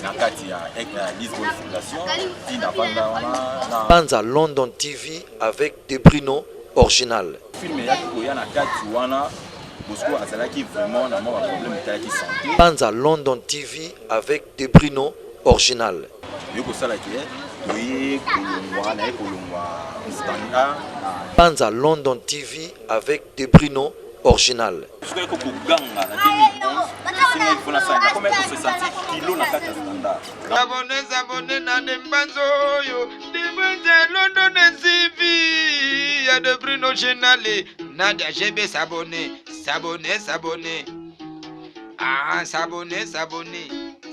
Na kati ya Lisboy Fondation, ti navanda wana na Panza London TV avec De Bruno original. Film eyaki koya na kati wana, Bosco azalaki vraiment na mwa baproblème etalaki santé. Panza London TV avec De Bruno original. Oye kosala ke toye kolongwa, naye kolongwa standard na Panza London TV avec De Bruno original. Soki ayaki koganga na 2011, esengaki mpo nasala, nakomaki kosesentir kilo na kati ya standard. S'abonner, s'abonner na Dembanzo oyo Dembanzo London TV ya de Bruno Génale Nadia GB. S'abonner, s'abonner, s'abonner, ah, s'abonner, s'abonner,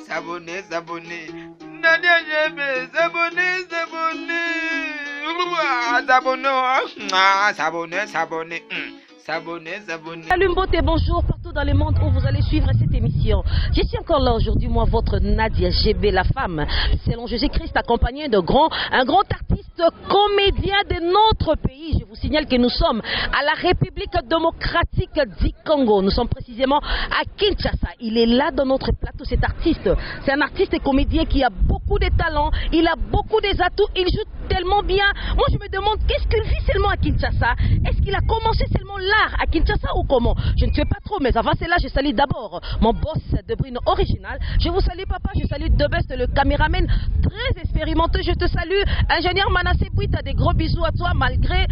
s'abonner, s'abonner, Nadia GB, s'abonner, s'abonner, ah, s'abonner, ah, s'abonner, s'abonner, s'abonner, s'abonner. Salut Mbote, bonjour partout dans le monde où vous allez suivre cette émission. Je suis encore là aujourd'hui, moi, votre Nadia GB, la femme, selon Jésus-Christ, accompagnée de grand, un grand artiste comédien de notre pays. Je vous signale que nous sommes à la République démocratique du Congo. Nous sommes précisément à Kinshasa. Il est là dans notre plateau, cet artiste. C'est un artiste et comédien qui a beaucoup de talent, il a beaucoup des atouts, il joue tellement bien. Moi, je me demande qu'est-ce qu'il vit seulement à Kinshasa. Est-ce qu'il a commencé seulement l'art à Kinshasa ou comment? Je ne sais pas trop, mais avant cela, je salue d'abord mon boss de Bruno original. Je vous salue, papa, je salue Debest, le caméraman très expérimenté. Je te salue, ingénieur Manassé Bouita, des gros bisous à toi, malgré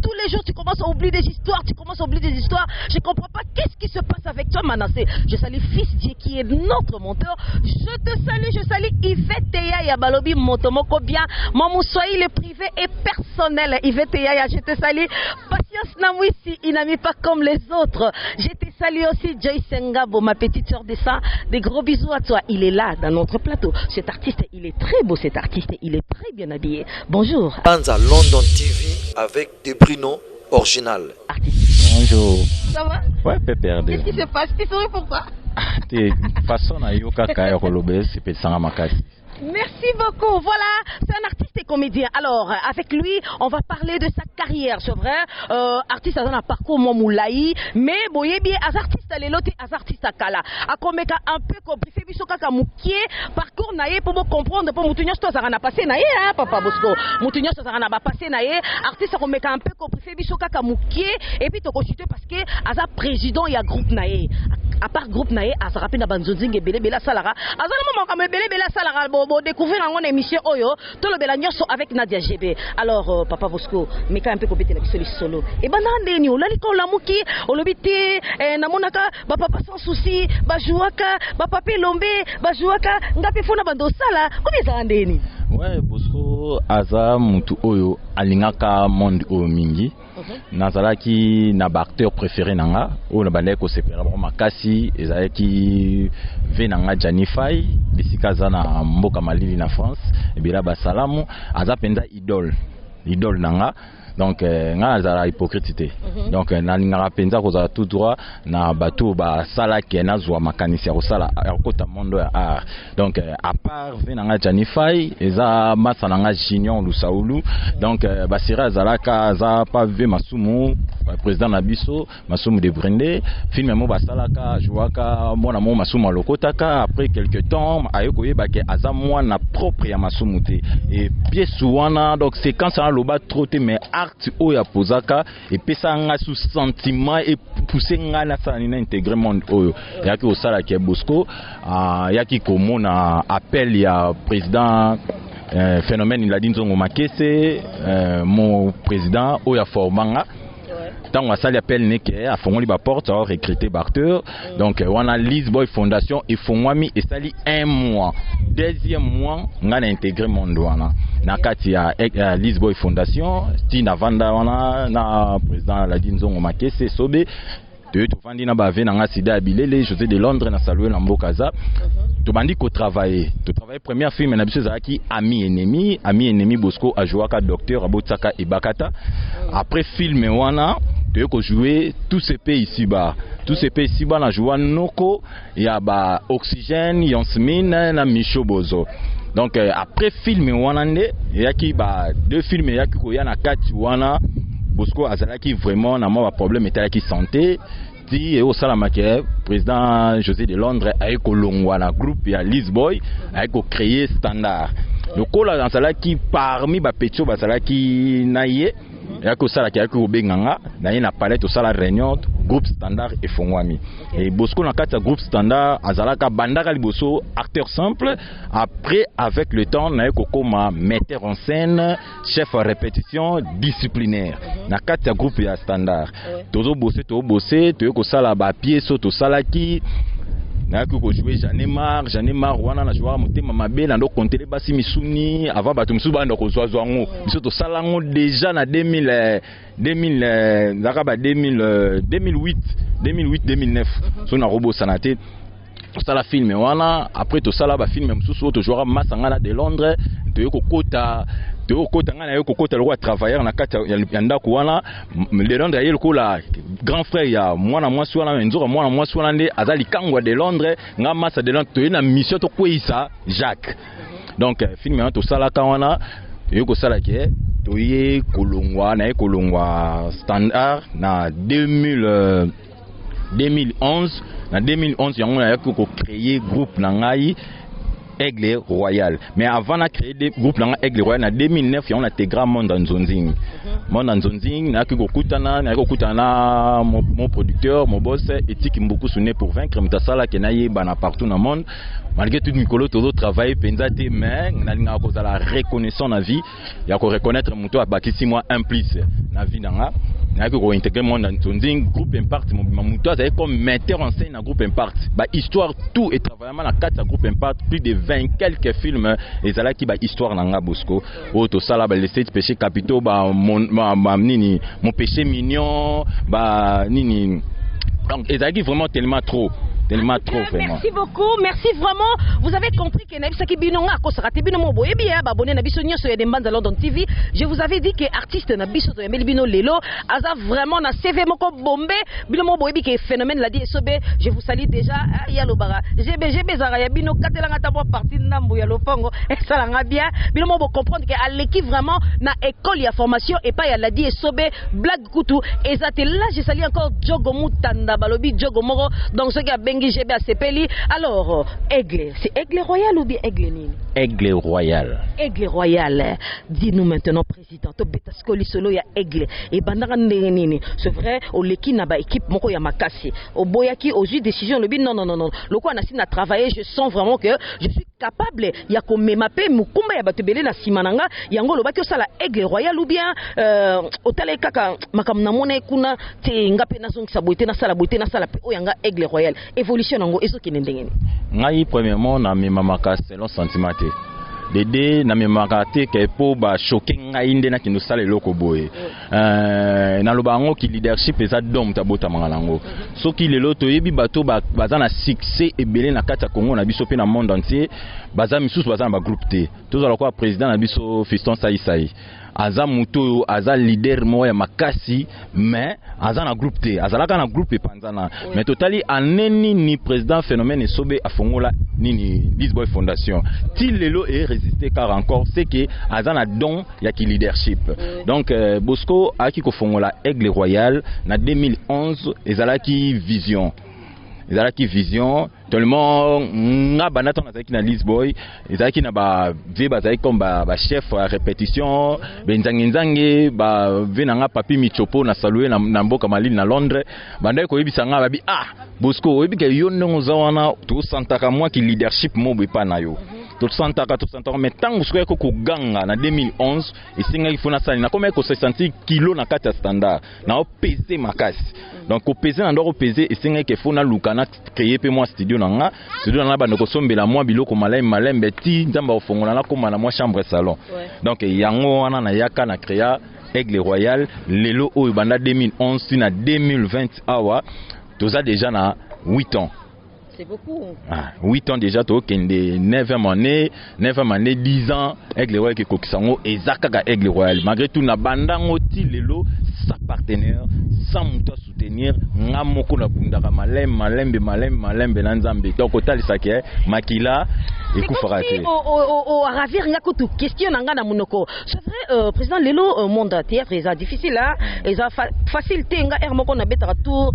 tous les jours, tu commences à oublier des histoires, tu commences à oublier des histoires. Je ne comprends pas qu'est-ce qui se passe avec toi, Manassé. Je salue Fils Dieu qui est notre monteur. Je te salue, je salue Yvette Yaya Balobi Motomoko bien. Mon le privé et personnel. Yvette Yaya, je te salue. Patience Namouissi, il n'a mis pas comme les autres. Je te salue aussi Joyce Sengabo, ma petite soeur de sang. Des gros bisous à toi. Il est là dans notre plateau. Cet artiste, il est très beau, cet artiste. Il est très bien habillé. Bonjour. Panza London TV avec De Bruno original. Artiste. Bonjour. Ça va? Ouais, PPRD. Qu'est-ce qui se passe? Tu souris pourquoi? Ah, te façon na yo kaka ya koloba esepesanga makasi. Merci beaucoup. Voilà, c'est un artiste et comédien. Alors, avec lui, on va parler de sa carrière. C'est vrai, artiste a un parcours mwa molayi, mais boyebi, aza artiste lelo te, aza artiste kala. Akomeka un peu ko briefer biso kaka mukie parcours na ye pour comprendre, pour mutu nyonso azaka na passé na ye, hein, papa Bosco. Mutu nyonso azaka na ba passé na ye, artiste akomeka un peu ko briefer biso kaka mukie et puis to consulter parce que aza président ya groupe na ye. À part groupe na ye, azaka pe na banzonzinga ebele ebele asalaka. Azala mama makambo ebele ebele asalaka, bo découvrir yango na émission oyo tolobela nyonso avec Nadia GB. Alors papa Bosco, meka un peu kobetela biso lisolo. Ebandaka ndeni? Olali ka, olamuki, olobi te namonaka bapapa Sans Souci bajouaka, bapapa Elombe bajouaka, nga mpe fona bando osala komi, ezalaka ndeni? Ouais, Bosco aza mutu oyo alingaka monde oyo mingi. Nazalaki na baacteur préféré na nga oyo nabandaki kosepela bango makasi, ezalaki ve na nga Jani Fai, bisika aza na mboka malili na France, ebela basalamu, aza mpenza idole, idole na nga. Donc nga nazala hypocrite te. Donc nalingaka mpenza kozala tout droit na bato oyo basalaki nazwa makanisi ya kosala, ya kokota monde ya art. Donc à part ve na nga Jani Fai, eza masa na nga Junior Lusaulu. Donc baseri azalaka, aza pa ve Masumu, président na biso Masumu de Brende. Film mo basalaka, ajouaka mwana mo Masumu alokotaka. Après quelque temps, aye koyeba ke aza mwana propre ya Masumu te. E pièce wana, donc séquence wana, aloba trop te, mais acte oyo apozaka epesaka nga su sentiment, epousse ngai nasala nini, na intégrer monde oyo. Eyaki kosalaka Bosco ayaki komona appel ya président Phénomène Ladi Nzongo Makese, mon président oyo aformanga. Ntango asali appel neke afongoli baporte, arecruter baacteur. Donc wana Lisboy Fondation efongwami, esali un mois. Deuxième mois, ngai na intégré monde wana na kati ya Lisboy Fondation, ti navanda wana na président Ladi Nzongo Makese Sobe. Toye tovandi na bave na nga Sida ya Bilele, José de Londres na salue na mboka aza. Tobandi kotravailler, totravaille. Première film na biso ezalaki Ami Ennemi. Ami Ennemi, Bosco ajouaka docteur abotisaka Ebakata. Après film wana, toye kojouer Tout se paie ici bas. Tout se paie ici bas, na joua noko ya ba Oxygène, Yasmine na Micho Bozo. Donc après film wana nde eyaki ba deux films eyaki koya na kati wana. Bosco azalaki vraiment na mwa baproblème etalaki santé. Ti ekosalamaka, président José de Londres aye kolongwa na groupe ya Lisboy, aye kocréer Standard. Lokola nazalaki parmi bapetits oyo bazalaki na ye, ayaki kosalaka, ayaki kobenga nga na ye na palais, tosala réunion, groupe Standard efongwami. E Bosco na kati ya groupe Standard azalaka bandaka liboso acteur simple. Après, avec le temps, naye kokoma metteur en scène, chef à répétition, disciplinaire na kati ya groupe ya Standard. Tozobose, tozobose, toye kosala bapièces oyo tosalaki. Nayaki kojouer Janemar. Janemar wana najouaka motema mabe, nando kontele basi misuni avant bato mosusu banda kozwazwa yango. Biso tosala yango déjà na 2000, 2000, ezalaka ba 2000, 2008, 2008, 2009, so nakobosana te. Tosala film wana. Après tosala bafilm mosusu oyo tozwaka masanga na de Londres. Toye kokota, toye kokota, ngai naye kokota lokola travailleur na kati ya ndako wana. De Londres aye lokola grand frère ya mwana mwasi wana, me nzoka mwana mwasi wana nde aza likango ya de Londres. Nga masa de Londres, toye na mission tokweyisa Jacques. Donc film wana tosalaka wana, toye kosala ke toye kolongwa, naye kolongwa Standard na 2000, 2011. Na 2011 yango nayaki kocréer groupe na ngai Aigle Royal. Mais avant na créer groupe na ngai Aigle Royal, na 2009 yango naintégra Monde ya Nzonzing. Monde ya Nzonzing, nayaki kokutana na mon producteur, mon boss Etiki Mbukusu, né pour vaincre, moto asalaki nayebana partout na monde. Malgré tout, mikolo tozotravaille mpenza te, mais nalingaka kozala reconnaissant na vie ya koreconnaître moto abakisi mwa un plus na vie na nga. Nayaki kointégrer Monde ya Nzonzing, groupe Impact mobima. Moto azali comme metteur en scène na groupe Impact, bahistoire tout etravaillama na kati ya groupe Impact, plus de 20 quelques films ezalaki bahistoire na nga Bosco oyo tosala, ba Les Sept Péchés Capitaux, ba, mon, ba, ba nini, Mon Péché Mignon, ba nini. Donc ezalaki vraiment tellement trop, tellement trop vraiment. Merci beaucoup, merci vraiment. Vous avez compris que nayebisaki bino nga akosaka te. Bino mo boyebi ya babone na biso nyonso ya Dembanza London TV. Je vous avais dit que artiste na biso toyambeli bino lelo aza vraiment na CV moko bombe. Bino mo boyebi que phénomène ladi esobe. Je vous salue déjà, ah, ya lobaka GB GB ezalaka ya bino, katelanga ta mwa partie ndambu ya lopango esalanga bien. Bino mo bocomprendre que aleki vraiment na école ya formation epai ya Ladi Esobe, blague kutu eza te. Là, je salue encore Jogo Mutanda, balobi Jogo moko. Donc soki abengi GB, asepeli. Alors Aigle, c'est Aigle Royal ou bien Aigle nini? Aigle Royal. Aigle Royal. Dis-nous maintenant, président, tobeta sikoyo lisolo ya Aigle, ebandaka ndenge nini? C'est vrai, oleki na baéquipe moko ya makasi, oboyaki, ozwi décision, olobi: "Non, non, non, non, lokola nasi na travailler, je sens vraiment que je suis capable ya komema mpe mokumba ya bato ebele na nsima na nga." Yango olobaki osala Aigle Royal ou bien otalaki kaka makambo namona ye kuna te, nga mpe nazongisa boye te, nasala boye te, nasala mpe oyo yanga Aigle Royal? Évolution nango ezokende ndenge nini? Ngai, premièrement, namemamaka selon sentiment te. Dede namemaka te ke mpo bachoquer ngai nde nakende osala eloko boye. Naloba yango ki leadership eza don, moto abotamaka nango. Soki lelo toyebi bato baza na succès ebele na kati ya Congo na biso mpe na monde entier, baza misusu baza na bagroupe te. Tozala kwa président na biso Fiston Saisai, aza moto oyo aza leader moko ya makasi, mais aza na groupe te, azalaka na groupe epanzana. Mais totali ane nini président Phénomène Esobe afongola nini, Lisboy Fondation, ti lelo erésister car encore c'est que aza na don ya ki leadership. Donc Bosco ayaki kofongola Aigle Royal na 2011. Ezalaki vision, ezalaki vision tellement. Nga banda ntango nazalaki na Lisboy, ezalaki na bavie, bazalaki comme bachef ya répétition, benzange-nzange, bavie na nga Papi Michopo na salue na mboka malili na Londres. Bandaki koyebisa nga, babi: "Ah Bosco, oyebi ke yo ndenge oza wana, tosantaka mwa ki leadership mo boye epa na yo, tosantaka, tosantaka." Mais ntango sikoyo yaki koganga na 2011, esengaki fo nasali, nakomaki kosentir kilo na kati ya Standard, naopese makasi. Donc kopese na ndako, kopese, esengaki fo naluka na créer mpe mwa studio na nga. Studio na nga, banda kosombela mwa biloko malembe malembe ti Nzambe akofongola, nakóma na mwa chambre salon. Donc yango wana nayaka na créa Aigle Royal. Lelo oyo, banda 2011 ti na 2020 awa, toza déjà na 8 ans. C'est beaucoup. Ah, 8 ans déjà, tokende 9e année, 9e année, 10 ans Aigle Royal ekokisa yango. Eza kaka Aigle Royal malgré tout na bandango ti lelo, sa partenaire, sans moto asoutenir. kosoutenir nga moko nabundaka malembe malembe malembe malembe na Nzambe. Donc kotalisa ke makila ekufaka te. Oravir nga kutu question na nga na monoko. C'est vrai, président, lelo monde ya théâtre eza difficile, hein? Eza facile te. Nga aire moko nabetaka tour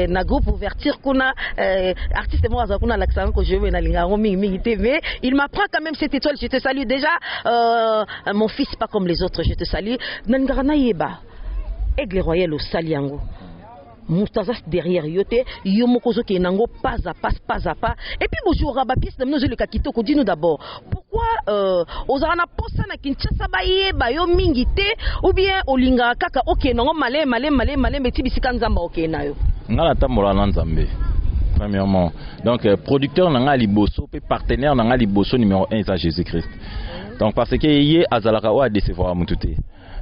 na groupe ouverture kuna, artiste moko azala kuna, alakisaka nga kojouer, nalinga yango mingimingi te, mais il m'apprend quand même cette étoile. Je te salue déjà, mon fils pas comme les autres, je te salue. Nalingaka nayeba, Aigle Royal osali yango, moto aza derrière yo te, yo moko ozokende nango pas à pas, pas à pas, et puis bozwaka bapièce na bino ozoleka kitoko. Dis-nous d'abord pourquoi ozalaka na posa na Kinshasa bayeba yo mingi te, ou bien olingaka kaka okende nango malembe malembe malembe malembe ti bisika Nzambe okende na yo? Nga natambola na Nzambe premièrement. Donc producteur na nga liboso mpe partenaire na nga liboso numéro 1 eza Jésus Christ. Donc parce que ye azalaka oyo adecevoir motu te.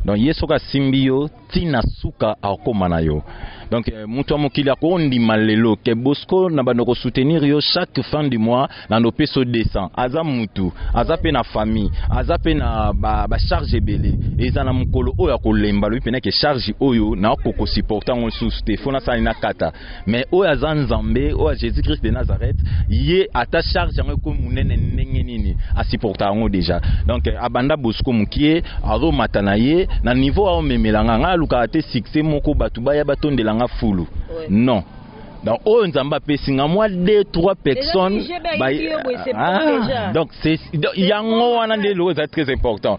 Donc ye soki asimbi yo ntina suka, akóma na yo. Donc moto ya mokili akondima lelo ke Bosco na bando kosoutenir yo chaque fin du mois na ndopesa 200, aza mutu, aza mpe na famille, aza mpe na bacharge ba ebele. Eza na mokolo oyo akolemba, alobi mpena ke charge oyo nakoki kosupporter yango lisusu te, fo nasali na kata. Mais oyo aza Nzambe, oyo ya Jésus Christ de Nazareth, ye ata charge yango ekomi monene ndenge nini, asupporta yango déjà. Donc abanda Bosco mokie, azomata na ye na niveau aomemela nga. Ngai alukaka te succès moko bato baya batondela nga fulu. Non, donc oyo Nzambe apesi nga mwa 2 3 personnes. Ah, donc c'est yango wana nde eloko eza très important.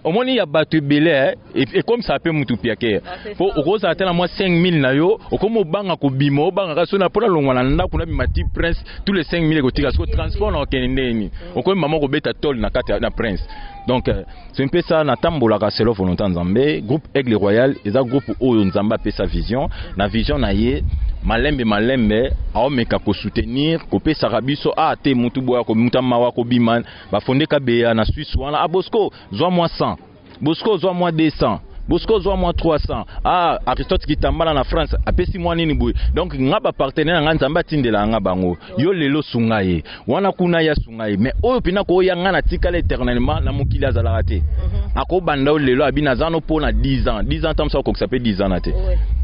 Omoni ya bato ebele ekomisa mpe mutu piake, po okozala te na mwa 5000 na yo, okomi obanga kobima, obangaka so na mpona longwa na ndako nabima ti Prince, tous les 5000 ekotika siko transport na okende ndeni, okomi mama kobeta tole na kati na Prince. Donc c'est un peu ça. Natambolaka selon volonté ya Nzambe. Groupe Aigle Royal eza groupe oyo Nzambe apesa vision. Na vision na ye, malembe malembe aomeka kosoutenir, kopesaka biso a te mutu boya, mutu amawa kobima bafondeka beya na Suisse wana. A Bosco zwa mwa 100, Bosco zwa mwa 200, Bosco zwa mwa 300. Ah, Aristote Kitambala na France apesi mwa nini boye. Donc nga bapartenaire na nga, Nzambe atindela nga bango. Yo lelo sunga ye wana kuna, ya sunga ye. Mais oyo mpena koya nga na tikala éternellement na mokili azalaka te. Akobanda oyo lelo abi naza no mpo na 10 ans, 10 ans ta mosu akokisa mpe 10 ans na te.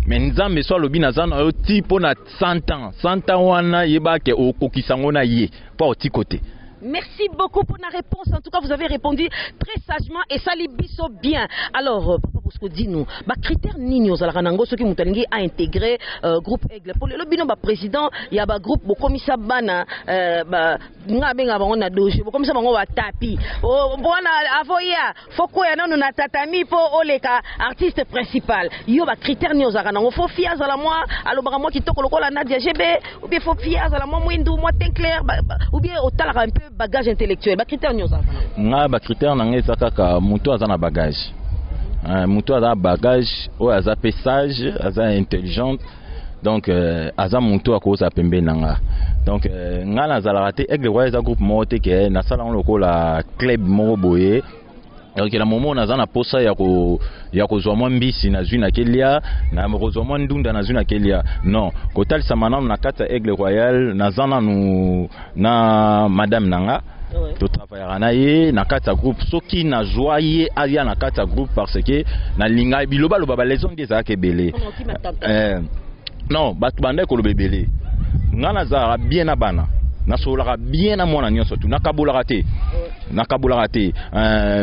Mais Nzambe so alobi naza na yo ti mpo na 100 ans, 100 ans wana yebake okokisa yango na ye mpo otiko te. Merci beaucoup pour la réponse. En tout cas, vous avez répondu très sagement et ça biso bien. Alors, Papa Bosco, dis-nous, ba critère nini ozalaka nango soki mutu alingi a intégrer groupe Aigle? Pour le bino ba président, il y a ba groupe bokomisa bana ba nga benga bango na dojo, bokomisa bango ba tapi. Oh, bona avoya, faut koya nanu na tatami po oleka artiste principal. Yo ba critère nini ozalaka nango? Faut fille azala mwa alobaka mwa kitoko lokola Nadia GB, ou bien faut fille azala mwa mwindu, mwa teint clair, ou bien otalaka un peu bagage intellectuel? Ba critère nini ozalaka nango? Nga bacritère na ngai eza kaka moto aza na bagage. Moto aza na bagage oyo aza mpe sage, aza intelligente, donc aza moto akozala pembeni na nga. Donc nga nazalaka te, Aigle Royal eza groupe moko te ke nasala yango lokola club moko boye. Donc na moment naza na posa ya kozwa mwa mbisi, nazwi nakelia, na kozwa mwa ndunda, nazwi nakelia. Non, kotalisama nanu na kati ya Aigle Royal, naza nanu na madame na nga. Totravaillaka na ye na kati ya groupe. Soki nazwa ye aya na kati ya groupe, parce que nalinga bilobaloba, baleçon nde ezalaka ebele. Mpona okima tentation. Non, bato bandaki koloba ebele. Nga nazalaka bien na bana, nasololaka bien na mwana nyonso tu, nakabolaka te, nakabolaka te.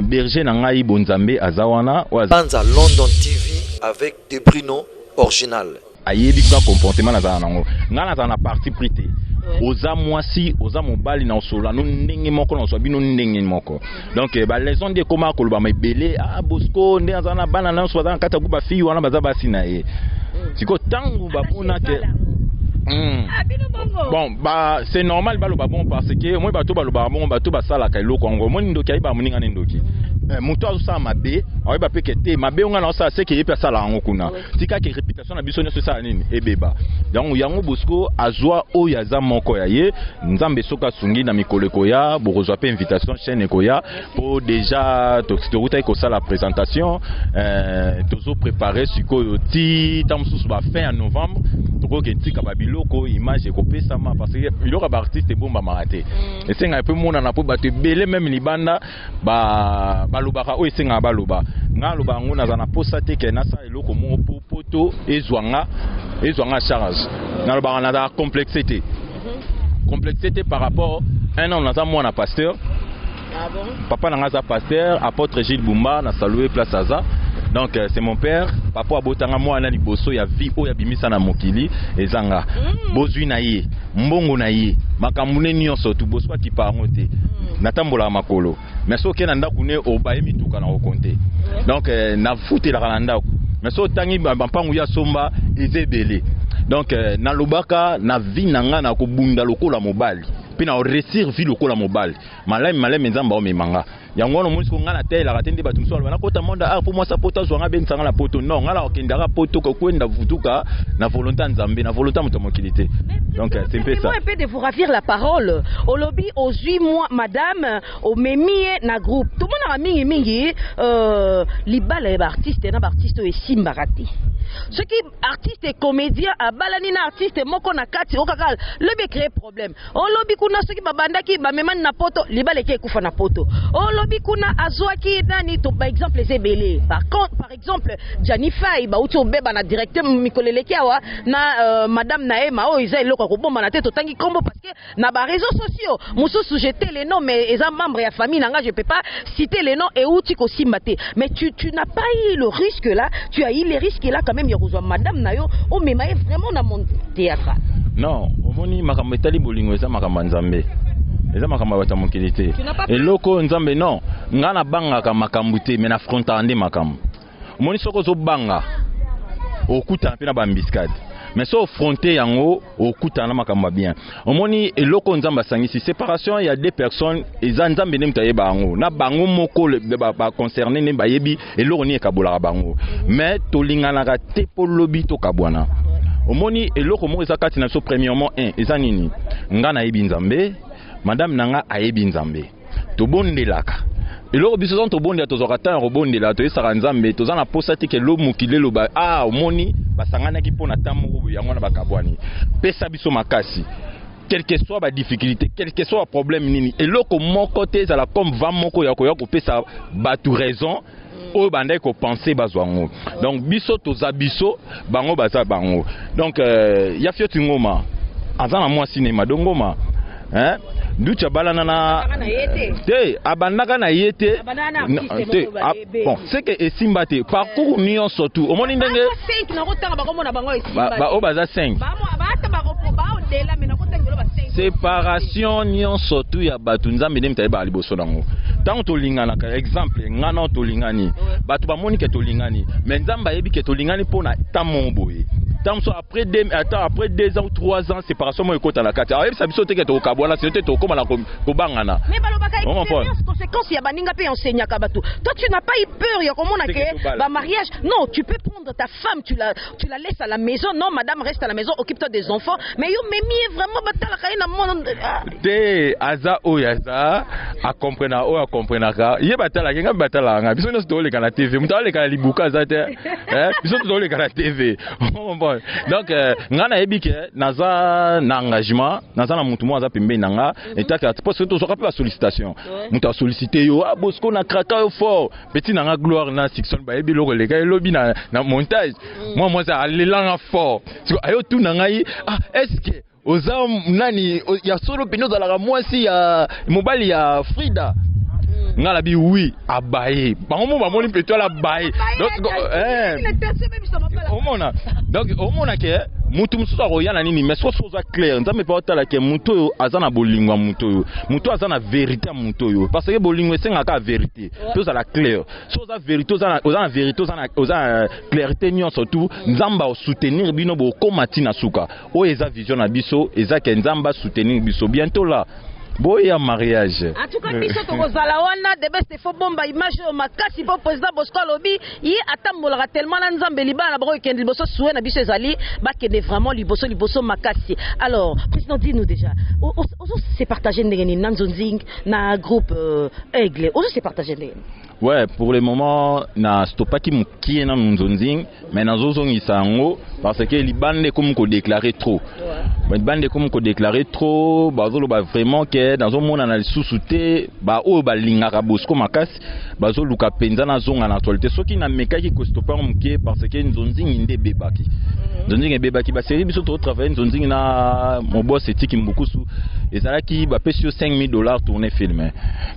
Berger na ngai bonzambe aza wana oyo Banza London TV avec De Bruno original. Ayebi kaka comportement nazala nango. Ngai nazala na parti pris te. Oza mwasi, oza mobali, na osolola no ndenge moko, na ozwa bino ndenge moko. Donc baleçon nde ekóma kolobama ebele. Ah, Bosco nde aza na bana nyonso baza na kati ya groupe, bafille wana baza basi na ye. Sikoyo ntango bamona ke Ah, bino bongo. Bon, ba c'est normal baloba bon, parce que moi bato balobaka bongo, bato basalaka eloko yango. Omoni ndoki ayeba moninga ne ndoki. Moto azosala mabe ayeba mpe ke te mabe ngo na osala seke ye mpe asala yango kuna. Tika ke réputation na biso nyonso esala nini, ebeba. Yango yango Bosco azwa oyo aza moko ya ye. Nzambe soki asungi, na mikolo ekoya bokozwa mpe invitation, chaîne ekoya, po déjà tokutaki kosala présentation. Tozoprépare sikoyo ti ntango mosusu bafin ya novembre tokoki etika babiloko, image ekopesama, parce que biloko ya baartiste ebombamaka te. Esengaka mpe monana mpo bato ebele même libanda balobaka oyo esengaka baloba. Nga aloba yango, naza na posa te ke nasala eloko moko po poto ezwa nga. Ezwa nga charge. Nalobaka nazala complexe te. Complexe te par rapport un homme, naza mwana pasteur. Ah bon? Papa na nga aza pasteur, apôtre Gilles Bumba, na salue place aza. Donc c'est mon père. Papa abotanga mwana liboso ya vie oyo abimisa na mokili eza nga. Bozwi na ye, mbongo na ye, makambo ne nyonso tu boswa kipa yango te. Natambolaka makolo, mais soki okei na ndako ne obaye mituka na kokonte. Donc nafutelaka na ndako, mais soki otangi bampangu ya somba eza ebele. Donc nalobaka na vie na nga, na kobunda lokola mobali mpe na réussir vie lokola mobali. Maleme maleme Nzambe aomema nga. Yango wana omoni siko ngai nateyelaka te nde bato mosusu baloba nakota monde art mpo mwasi poto azwa nga, abendisa nga na poto. Non, ngai nakokendaka poto kokwenda vutuka na volonté ya Nzambe, na volonté ya moto ya mokili te. Donc c'est un peu ça. Permettez-moi un peu de vous ravir la parole. Olobi ozwi moi madame, omemi ye na groupe. Tomonaka mingi mingi libala ya baartiste na baartiste oyo esimbaka te. Soki artiste et comédien abalani na artiste moko na kati, oyo kaka lobi ecréer problème. Olobi kuna soki babandaki bamemani na poto, libala eke ekufa na poto. Olobi kuna azwaki nani to, ba exemple eza ebele. Par contre, par exemple, Gianni Fay bauti obeba na directeur mikolo eleki awa na madame na ye ma oyo eza eloko ya kobombana te, totangi kombo parce que na ba réseaux sociaux mosusu jeter les noms, mais eza membre ya famille na nga, je peux pas citer les noms, euti kosimba te. Mais tu n'as pas eu le risque là, tu as eu les risques là quand même ya kozwa madame na yo, omema ye vraiment na monde théâtral? Non, omoni, makambo etali bolingo eza makambo ya Nzambe, eza makambo ya bato ya mokili te. Tu n'as pas Eloko oyo Nzambe, non, ngai nabangaka makambo te, mais nafrontaka nde makambo. Omoni, soki ozobanga, okutana mpe na baembuscade, mais so ofronte yango, okutana na makambo ya bien. Omoni, eloko oyo Nzambe asangisi, séparation ya deux personnes, eza Nzambe nde moto ayeba yango na bango moko, baconcerné nde bayebi eloko nini ekabolaka bango. Mais tolinganaka te mpo lobi tokabwana. Omoni, eloko moko eza kati na biso. Premièrement, un eza nini? Nga nayebi Nzambe, madame na nga ayebi Nzambe, tobondelaka. Eloko biso toza tobondela, tozwaka ntango ya kobondela, toyesaka Nzambe toza na posa te ke lo mokili eloba: "Ah, omoni, basanganaki mpo na ntan moko boye, yango wana bakabwani." Pesa biso makasi, quelle que soit badifficulté, quel que soit baproblème nini, eloko moko te ezala comme vent moko ya koya kopesa bato raison oyo bandaki kopense bazwa yango. Donc biso toza biso, bango baza bango. Donc ya Fioti Ngoma aza na mwasi ne Mado Ngoma, hein? Duti abalana na Abandaka na ye te. Te, abandaka na ye te. Abandaka na artiste Te, moko bayebi. Bon, c'est que esimba te. Parcours nyonso tu omoni ndenge 5 nakotanga bakomona bango esimba. Oyo baza 5. Baata baodela, mais nakotangelo ba 5. Séparation nyonso tu ya bato, Nzambe nde moto ayebaka liboso nango. Ntango tolinganaka, exemple nga na tolingani, bato bamoni ke tolingani, mais Nzambe ayebi ke tolingani mpo na temps moko boye. Ntango mosusu après deux, attends, après 2 ans ou 3 ans, séparation moko ekota na kati, ayebisa biso te ke tokokabwana, sino te tokóma na kobangana. Mais balobaka On comprend. expérience, conséquence ya baninga mpe enseignaka bato. Toi, tu n'as pas eu peur ya komona C'est ke que tobala. Bamariage, non, tu peux prendre ta femme, tu la laisses à la maison: "Non, madame, reste à la maison, occupe-toi des enfants." Mais yo memi ye vraiment, batalaka ye na monde, ah. Te, aza oyo aza akomprenaka, oyo akomprenaka ye, batalaka ye, ngai batalaka ngai. Biso nyonso toleka na TV, moto aleka na libuka aza te. Eh, biso toleka na TV. Comprendre? Donc ngai nayebi ke naza na engagement, naza na motu moko aza pembeni na nga etaka, parce que tozwaka mpe basollicitation. Moto asollicite yo: "Ah, Bosco, na kraka yo fort." Petit na nga Gloire na Sixon bayebi eloko eleka elobi na montage. Mwa mwasi alelanga fort. Siko ayo tuna ngai: "Ah, est ce que oza nani ya solo mpenza, ozalaka mwasi ya mobali ya Frida?" Nga nabi oui. Abaye bango mo bamoni mpe to ala baye. Donc omona, donc omona ke mutu mosusu akoya na nini, mais soki oza clair, Nzambe mpe otala ke mutu oyo aza na bolingo ya mutu oyo, mutu oyo aza na vérité ya mutu oyo, parce que bolingo esengaka vérité mpe ozala clair. So oza vérité, oza na vérité, oza na clarté nyonso tu, Nzambe asoutenir bino, bokóma ntina suka. Oyo eza vision na biso, eza ke Nzambe asoutenir biso. Bientôt là, boya mariage. En tout cas, biso tokozala wana. De best, faut bomba image oyo makasi mpo président Bosco alobi ye atambolaka tellement na Nzambe. Libala na bango ekende liboso. Souhait na biso ezali bakende vraiment liboso, liboso makasi. Alors président, dis-nous déjà, ozo se partage ndenge nini na Nzonzing, na groupe Aigle? Ozo se partage ndenge nini? Ouais, pour le moment na stopaki mokie nanu nzonzing, mais nazozongisa yango parce que libanda ekomi kodéclarer trop. Libanda ekomi kodéclarer trop, bazoloba vraiment ke nazomonana lisusu te. Baoyo balingaka Bosco makasi bazoluka mpenza nazonga na actualité. Soki namekaki kostopa yango moke parce que nzonzingi nde ebebaki, nzonzingi ebebaki. Basérie biso totravaille nzonzingi na mobos etiki mbukusu, ezalaki bapesi yo 5000 $ tourner film,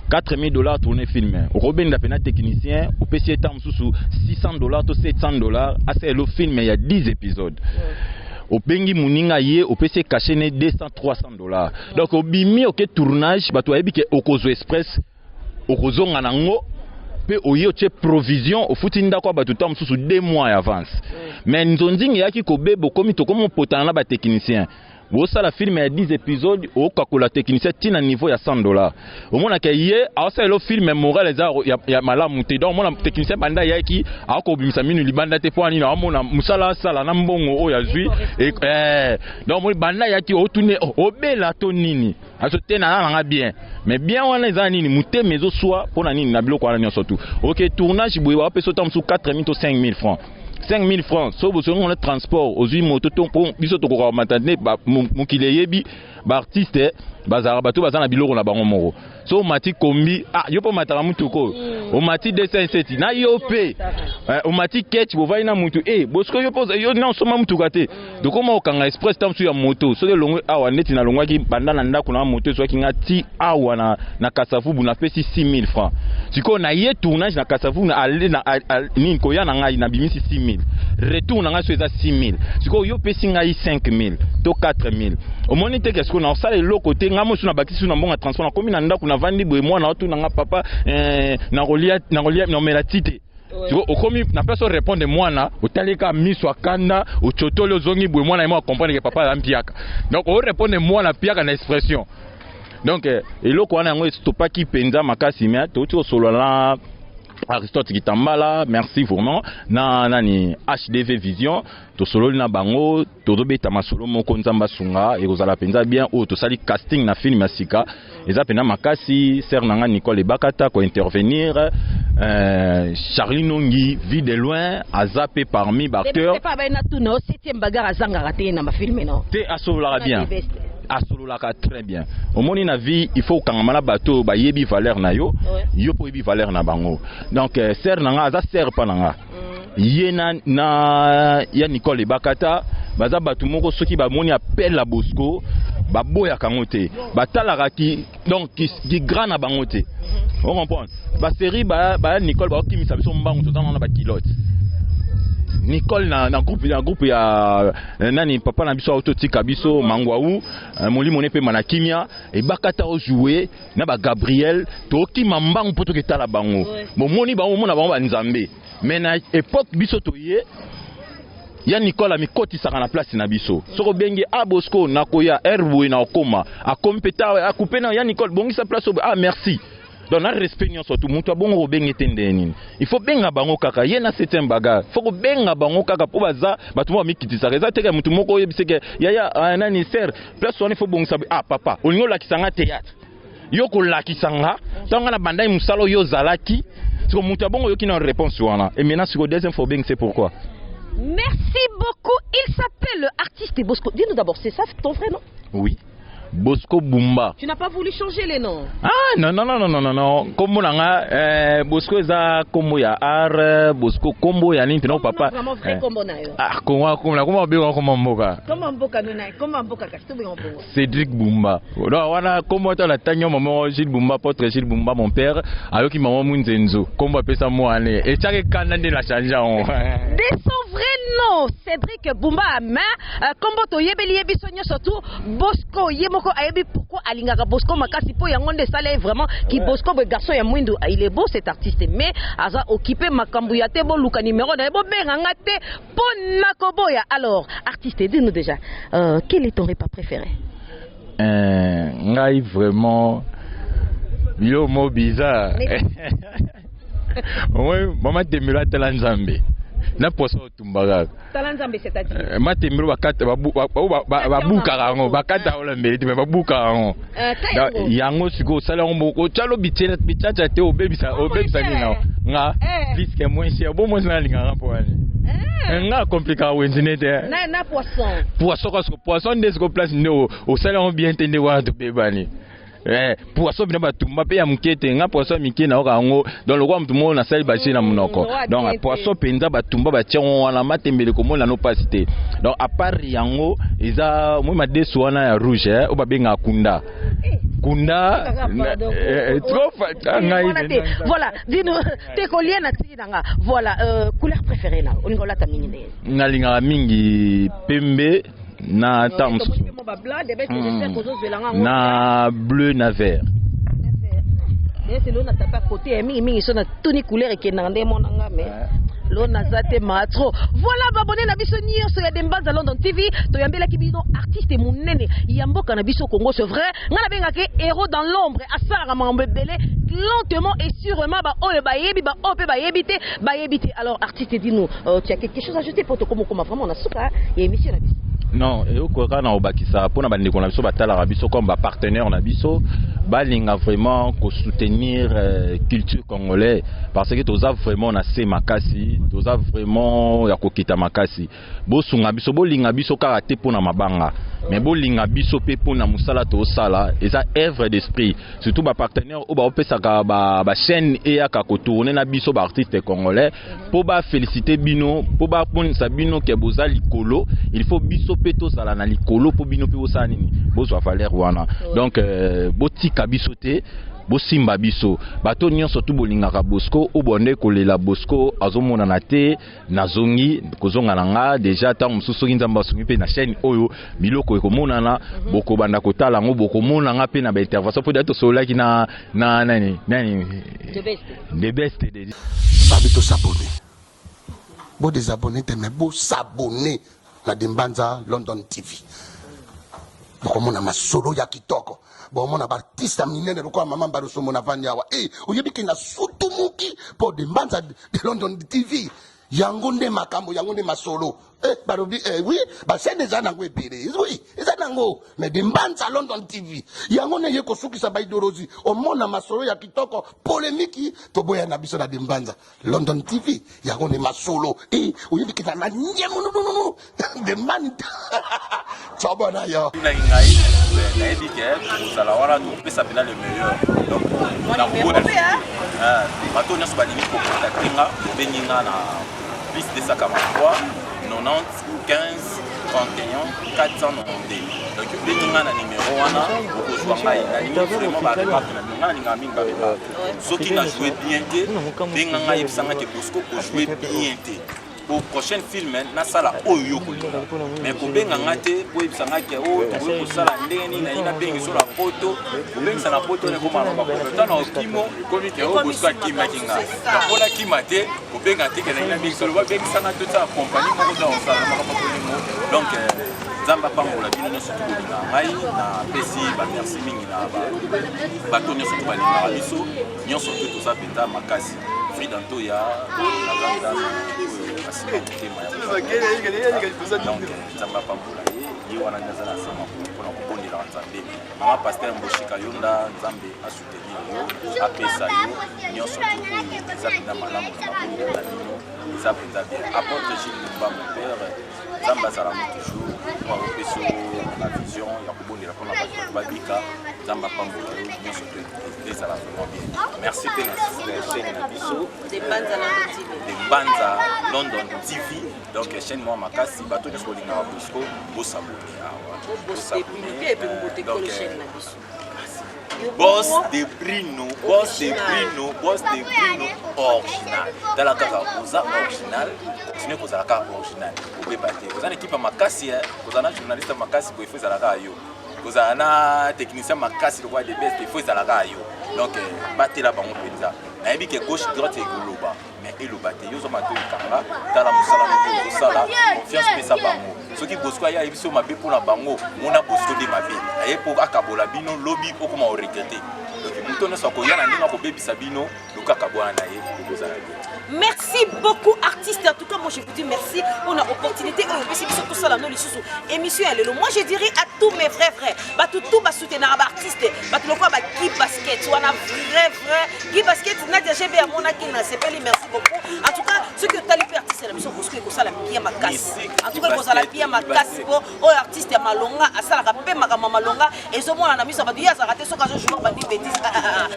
4000 $ tourner film. Okobenda mpe na technicien, opesi ye ntango mosusu 600 $ to 700 $, asalelo film ya 10 épisodes. Obengi moninga ye, opesi ye cachet ne 200, 300 $. Donc obimi, oke tournage, bato bayebi ke okozwa express, okozonga nango mpe oye otie provision, ofuti ndako ya bato ntango mosusu 2 mois ya avance. Mais nzonzingi eyaki kobeba, okomi tokomi opotana na batechnicien. Bosala film ya 10 épisode, okakola technicien ntina niveau ya 100 $. Omonaka ye aosalela film, moral eza ya malamu te. Donc omona technicien banda ayaki akobimisa minu libanda te. Mpo nini? Aomona mosala asala na mbongo oyo azwi. Donc omoni banda ayaki, otune obela to nini, azo te na nanga bien. Mais bien wana eza nini? Motema ezoswa. Mpo na nini? Na biloko wana nyonso tu, ok, tournage boye bapesa ota mosusu 4000 to 5000 francs. 5000 francs, so bosongi na transport, ozwi moto to mpo biso tokoka komata nde mokili eyebi baartiste bazalaka bato baza na biloko na bango moko. So omati kombi, ah, yo mpo omataka mutuka oyo, omati 207 na yo mpe omati ketch, bovai na mutu e bosiko yo mpo yo na osomba mutuka te. Tokoma okanga express ta mosusu ya moto. Soki elongwe awa, neti nalongwaki banda na ndako na moto ezwaki nga ti awa na Kasavubu, napesi 6000 francs. Sikoyo na ye tournage na Kasavubu na ale na nini, koya na ngai nabimisi 6000, retour na ngai so eza 6000. Sikoyo yo opesi ngai 5000 to 4000, omoni te ke sikoyo naosala eloko te. Ngai mosu nabakisi su na mbongo ya transport, nakomi na ndako, navandi boye, mwana otuna nga: "Papa, nakolia, nakolia, naomela ti te." Sikoyo okomi na place orépondre mwana, otali kaka miso akanda, otiotoli, ozongi boye, mwana ye mo acomprendre ke papa aza mpiaka. Donc orépondre mwana mpiaka na expression. Donc eloko wana yango estopaki mpenza makasi. Mais touti kosolola na Aristote Kitambala, merci vraiment, na nani, HDV Vision. Tosololi na bango, tozobeta masolo moko. Nzambe asunga, ekozala mpenza bien. Oyo tosali casting na film ya sika eza mpenza makasi. Sœur na nga Nicole Ebakata kointervenir, Charlie Nongi Vie de loin aza mpe parmi baacteur. Pa bayina tuna o septième bagarre azangaka te na bafilme no? Te, asololaka bien, asololaka très bien. Omoni, na vie il faut okangama na bato oyo bayebi valeur na yo, yo mpo oyebi valeur na bango. Donc sœur na nga aza sœur mpa na nga. Ye na ya Nicole Ebakata baza bato moko, soki bamoni appel ya Bosco, baboyaka yango te, batalaka ki donc ki grand na bango te. Ocomprendre, basérie baya Nicole baokimisa biso mbangu, toza wana bakilote Nicole na groupe ya nani, papa na biso autotika biso Mangwau, molimo ne pema na kimia. Ebakata ojoue na bagabriel, tokima mbangu mpo toketala bango. Bomoni bango, omona bango banzambe. Mais na époque biso toye ya Nicole amikotisaka na place na biso. Soki obengi: "A Bosco, nakoya aire boye," na okoma, akomi mpe ta akupe na ya Nicole: "Bongisa place oyo." "Ah, merci." Donc na respect nyonso tu, moto abongo kobenge te. Ndenge nini? Il faut benga bango kaka ye na septième bagarre, faut kobenga bango kaka mpo baza bato mo bamikitisaka. Eza teke motu moko oyebisi ke yaya, nani, sœur, place wana il faut bongisa. "Ah papa, olingi olakisa nga théâtre? Yo kolakisa nga ntango nga na bandai mosala oyo ozalaki." Siko moto abongo oyoki na réponse wana. Et maintenant siko deuxième fois obengi, c'est pourquoi? Merci beaucoup. Il s'appelle artiste Bosco. Dis-nous d'abord, c'est ça ton vrai nom? Oui, Bosco Bumba. Tu n'as pas voulu changer les noms? Ah non, non, non, non, non, non. Kombo na nga Bosco eza kombo ya art, Bosco kombo ya nini mpena papa. Vraiment vrai kombo na yo? Ah, kombo kombo kombo abenga kombo mboka. Kombo mboka nuna, kombo mboka kasi to benga bongo. Cédric Bumba. Donc wana kombo to la tanyo maman Gilles Bumba, apôtre Gilles Bumba, mon père, ayoki maman Munzenzo. Kombo apesa mwana. Et chaque kanda nde la changer on. De son vrai nom Cédric Bumba, mais kombo toyebeli ye biso nyonso tu Bosco. Ye moko ayebi pourquoi alingaka Bosco makasi, mpo yango nde esala ye vraiment ki Bosco boye, garçon ya mwindu. Il est beau, cet artiste, mais aza occupé makambo ya te. Boluka numéro na ye, bobenga nga te mpo na koboya. Alors artiste, dis-nous déjà, quel est ton repas préféré? Ngai vraiment biloko mo bizarre. Omoi mama Tembelo atala Nzambe na poso otumba kaka. Tala Nzambe, c'est-à-dire? Matembelo bakata, babukaka yango, bakata yango na mbeli te, me babukaka yango. Yango sikoyo osala yango moko, otyalo bitiatia te, obebisa, obebisa nini yango. Nga Eh. plus que moins cher. Bon moi nalingaka mpo wani. Eh. Nga compliqué wenze nete. Na poisson. Poisson kasi poisson nde siko place nde osali yango bien te nde wana tobebani. Eh, poisson bino batumba mpe ya moke te. Nga poisson ya mike nayoka yango donc lokola motu moko nasali baje na monoko. Mm, Donc bien te. poisson mpenza batumba batia yango wana matembele komona no mpasi te. Donc à part yango eza moi madesu wana ya rouge eh, oyo babengaka kunda. Eh. Kunda Kaka, pardon. eh, eh, trop ah, ngai Voilà, te. Voilà, dis-nous, te kolia na tiki nanga. Voilà, couleur préférée na. Olinga olata mingi ndenge. Nalingaka mingi pembe na ntango mosusu Ba blanc, de bête, j'espère kozozwela nga ngo. Na bleu na vert. Ese lo na tapa côté ya mingi mingi so na tuni couleur ekendaka nde emonanga mais lo naza te maa trop. Voilà, babone na biso nyonso ya Dembanza London TV, toyambelaki bino artiste monene ya mboka na biso Congo. C'est vrai, nga nabengaki héros dans l'ombre, asalaka makambo ebele lentement et sûrement. Baoyo bayebi, baoyo mpe bayebi te, bayebi te. Alors artiste, dis-nous, tu as quelque chose à ajouter po tokomokoma vraiment na suka ya émission na biso? Non, eloko kaka na kobakisa mpona bandeko na biso batalaka biso comme bapartenaire na biso, balinga vraiment kosoutenir culture congolais, parce que toza vraiment na se makasi, toza vraiment ya kokita makasi. Bosunga biso, bolinga biso kaka te mpona mabanga, mais bolinga biso mpe mpona mosala tozosala, eza œuvre d'esprit. Surtout bapartenaire oyo baopesaka bachaîne eyaka kotourne na biso baartiste congolais, mpo bafélicité bino, mpo bamonisa bino ke boza likolo. Il faut biso mpe tozala na likolo mpo bino mpe bosala nini, bozwa valeur wana. Donc botika biso te, bosimba biso. Bato nyonso tu bolingaka Bosco, oyo bonde kolela Bosco azomonana te, nazongi kozonga na nga déjà. Ntango mosusu soki Nzambe asungi mpe na chaîne oyo biloko ekomonana, bokobanda kotala yango, bokomona nga mpe na baintervention, mpo da tosololaki na nani nani. The best. The best de Babi tosabonner, bodésabonner te, mais bosabonner na Dembanza London TV. Bokomona masolo ya kitoko, bomona baartiste ya minene lokola mama Mbalosomo na vandi awa. E oyebi ke na sutumuki mpo Dembanza de London TV, yango nde makambo, yango nde masolo. Eh, balobi eh, oui, bachaîne eza nango ebele, oui, eza nango, mais Dembanza London TV yango nde ye kosukisa baidéologie. Omona masolo ya kitoko, polémique toboya na biso na Dembanza London TV, yango nde masolo. E oyebi ke na nyemunununu Dembanza tobona yo. Tunaki ngai, nayebi ke kozala wana tokopesa mpena le meilleur. Donc nakoboya bato nyonso balingi kocontacte nga, obengi nga na plus 243 90 15 31 492. Donc obengi nga na numero wana, okozwa ngai. Nalingi vraiment baremarque na bino. Ngai nalingaka mingi baremarque. Soki na joue bien te, benga ngai, yebisa ngai ke Bosco ojoue bien te, po prochaine film nasala oyo yo kolinga. Mais kobenga nga te po oyebisa nga ke o tokoki kosala ndenge nini. Nayi nabengi so na poto, kobengisa na poto ekoma na baproblème. Ntango na okimo ekomi ke o Bosco akimaki nga. Donc mpona kima te, kobenga te ke nayi nabengi so, loba bengisanga tosala compagnie moko za kosala makambo bolingo. Donc Nzambe apambola bino nyonso tu bolingaka ngai. Napesi bamerci mingi na bato nyonso tu balingaka biso nyonso tu. Toza mpenza makasi. Frida Ntoya na grande dame oyo asimba motema ya, donc Nzambe apambola ye. Ye wana nde aza na nsima mpona kobondelaka Nzambe. Mama pasteur Mboshika Yonda, Nzambe asoutenir yo, apesa yo nyonso tu oyo eza mpenza malamu na mabondela na bino, eza mpenza bien. Apôtre Gilles Lumba, mon père, Nzambe azala mo toujours po akopesa yo na vision ya kobondela mpona bato babika. Nzambe apambola yo nyonso to ezala vraiment bien. Merci mpe na chaîne na biso De Mbanza London TV. Donc chaîne mwa makasi, bato nyonso bolingaka Bosco, bosabonner awa. Bosabonner. Boss de Brino, Boss de Brino, Boss de Brino original. Tala kaka, oza original, continue kozala kaka original, obeba te. Oza na équipe ya makasi, kozala na journaliste ya makasi boye, faut ezala kaka yo. Kozala na technicien makasi lokola de best, il faut ezala kaka yo. Donc batela bango mpenza. Nayebi ke gauche droite ekoloba, mais eloba te. Yo ozwa matoi kanga, tala mosala moko ozosala, confiance pesa bango. Soki Bosco aye ayebi so mabe mpona bango, mona Bosco nde mabe aye mpo akabola bino, lobi okoma oregretter. Donc moto nyonso akoya na ndenge akobebisa bino, lokaka bwana na ye ekozala bien. Merci beaucoup, artiste. En tout cas, moi je vous dis merci pour l'opportunité oyo opesi biso tosala no lisusu émission ya lelo. Moi je dirais à tous mes vrais vrais, bato tout basoutenaka baartiste, bato lokola ba Guy Basket wana, vrai vrai Guy Basket, Nadia GB amonaki na sepeli. Merci beaucoup. En tout cas, soki otali mpe artiste na biso Bosco, ekosala bien makasi. En tout cas, ekozala bien makasi mpo oyo artiste ya malonga, asalaka mpe makambo ya malonga, ezomona na miso ya bato. Ye azalaka te soki azojouer bandi bétise,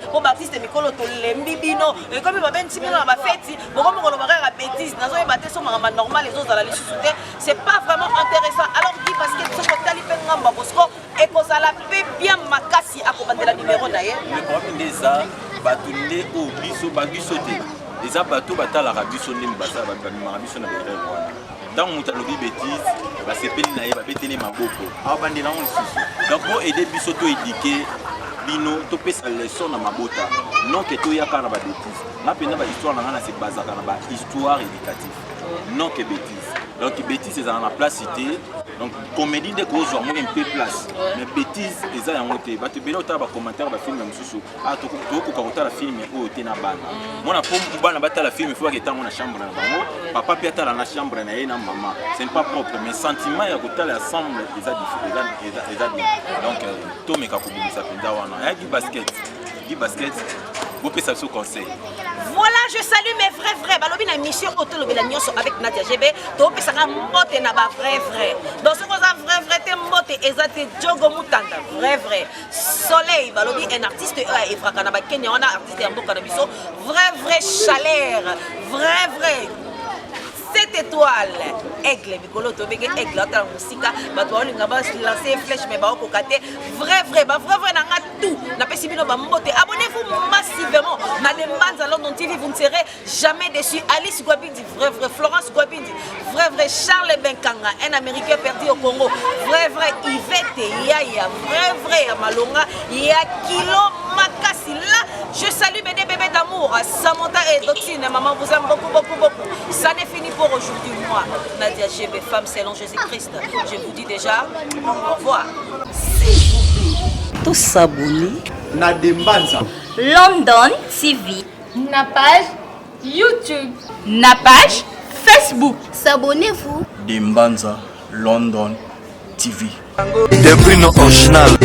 mpo baartiste mikolo tolembi bino, ekomi babengisi bino na bafeti, bokomi koloba kaka bétise. Nazoyeba te so makambo normal ezozala lisusu te, c'est pas vraiment intéressant. Alors Guy Basket, soki otali mpe ngambo ya Bosco, ekozala mpe bien makasi. Akobandela numero na ye. Le problème nde eza bato nde oyo biso babiso te, eza bato batalaka biso ndenge basala, bamemaka biso na baerreur wana. Ntango moto alobi bétise, basepeli na ye, babeteli maboko, awa bandela yango lisusu. Donc bo aider biso to éduquer bino, topesa leçon na mabota, non ke toyaka na babétise. Nga mpenza, bahistoire na nga na se bazaka na bahistoire éducative, non ke bétise. Donc bétise ezala na place te. Donc comédie nde kozwa yango mpe place, mais bétise eza yango te. Bato ebele otala bacommentaire, bafilme mosusu, tokokoka kotala film oyo te na bana. Mona, mpo bana batala film, faut baketa yango na chambre na bango, papa mpe atala na chambre na ye na mama. Ce n'est pas propre, mais sentiment ya kotala ensemble eza eza bien. Donc tomeka kobimisa mpenza wana ya Guy Basket. Guy Basket, bopesa biso conseil. Voilà, je salue mes vrais vrais. Balobi na émission oyo tolobela nyonso avec Nadia GB, topesaka mbote na ba vrai vrai. Donc soki oza vrai vrai te, mbote eza te. Jogo Mutanda, vrai vrai. Soleil, balobi un artiste oyo aœuvraka na bakenya wana, artiste ya mboka na biso, vrai vrai chaleur, vrai vrai 7 étoiles, aigle. Mikolo tobenge aigle, atala mosika, bato baolinga balance flèche mais baokoka te. Vrai vrai, bavrai vrai na nga tout, napesi bino bambote. Abonnez-vous massivement na Lembanza London TV, vous ne serez jamais déçus. Alice Gwabindi, vrai vrai. Florence Gwabindi, vrai vrai. Charles Benkanga, un Américain perdu au Congo, vrai vrai. Yvette Yaya, vrai vrai ya malonga ya kilo makasi. Là je salue mes deux bébés d'amour, Samantha et Dotine. Maman vous aime beaucoup, beaucoup, beaucoup. Ça n'est fini pour aujourd'hui. Moi, Nadia GB, femme selon Jésus-Christ, je vous dis déjà au revoir. S'il vous plaît, tous s'abonner. Na Dembanza. London TV. Na page YouTube. Na page Facebook. S'abonnez-vous. Dembanza London TV. De Bruno Original.